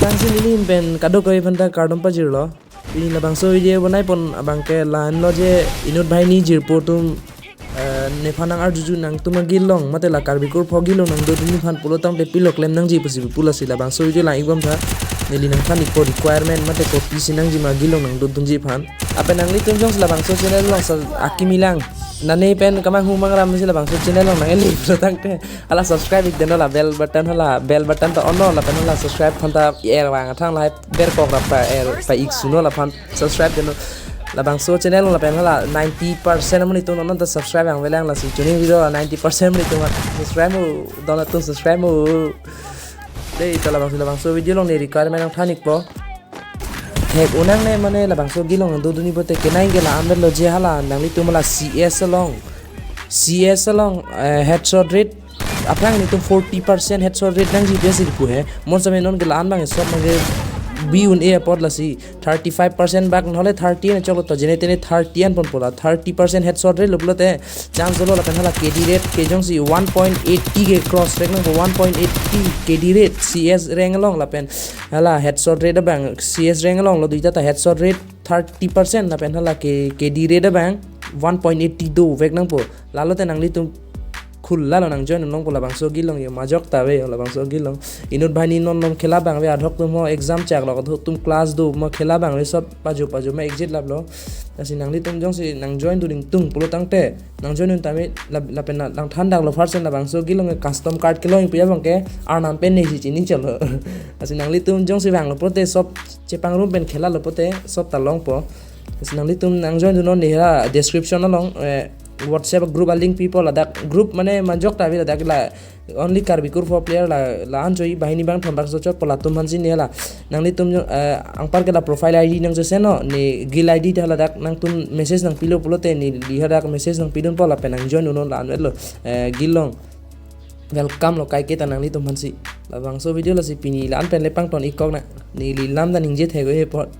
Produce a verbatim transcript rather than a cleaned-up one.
Tangsi neli pen kadokave aphanta kardom pajirlo. Pini labangso video bonai pon abang ke la-an lo je inut banghini jirpo atum, eh, nephan nang-arjuju nangtum agilong mate la Karbi kurpho agilong nangdodunji aphan pulo tangte pilo klem nangji pusi pu lasi labangso video lang-ik bomtha. Neli nangthan-ikpo requirement mate kopisi nangji ma agilong nangdodunji aphan. Lapen nanglitum jongsi labangso channel along sa akimi lang, nane pen kamanghu mangram si labangso channel along nang-eli pulo tangte hala subscribe-ik detnon, la bell button, hala bell button ta on-non lapen hala subscribe aphan ta er vang athang lahai berkok rap pa-er pa-ik sunon, laphan subscribe detnon. Labangso channel lapen hala ninety percent amonit atum non ta subscribe vangve lang, lasi chuning video ninety percent amonit atum subscribe mo, don atum subscribe mo. Dei, ta labangso, labangso video along ne requirement nangthan-ikpo. Thek-o nangne mane labangso agilong nangdodunji pote kenang ke la-an lo je hala nanglitum hala C S along, C S along, eh, headshot rate aphrang nelitum forty percent headshot rate nangji pusi pu he. Mo same non ke la-an abang shot abang ke bi un-e apot lasi thirty-five percent bak nole thirty an choklo, to jene tene thirty an ponpo, la thirty percent headshot rate lo pulote chance lo. Lapen hala K D rate ke jongsi one point eighty ke cross rank nangpo, one point eighty K D rate C S rank along lapen hala headshot rate abang C S rank along lo duita ta headshot rate thirty percent lapen hala ke K D rate abang one point eighty dovek nangpo. Lalote nanglitum khula lo nang join un-ongpo labangso agilong, yo majok ta ave yo labangso agilong. Inut banghini non non khela abang ave, adhok atum ho exam chak lo, adhok atum class do ma khela abang ave, sob pajo pajo ma exit laplo. Lasi nanglitum jongsi nang join dun ingtung pulo tangte nang join un tame la, lapen na nangthan daklo first, labangso agilong custom card kelong pu abang ke Arnam pen nesi chini cholo. Lasi nanglitum jongsi vanglo pote sob chepangrum pen khela lo pote sob ta longpo. Lasi nanglitum nang join dunnon, ne hala description along, eh, WhatsApp group a-link pipo, ladak group mane majok ta ave, ladak la only Karbi kurpho player la, la-an choi, banghini bangthom bangso chotpo, latum aphansi ne hala. Nanglitum jo, eh, anpar ke la profile I D nang jo send non, ne guild I D ta ladak nangtum message nangpilo pulote neli hadak message nangpidunpo lapen nang join dunnon, la-an vetlo, eh, guild along. Welcome lo kaiketa nanglitum aphansi. Labangso video lasi pini la-an pen le pangton-ikkok nang. Neli lam ta ningje thek-o he apot.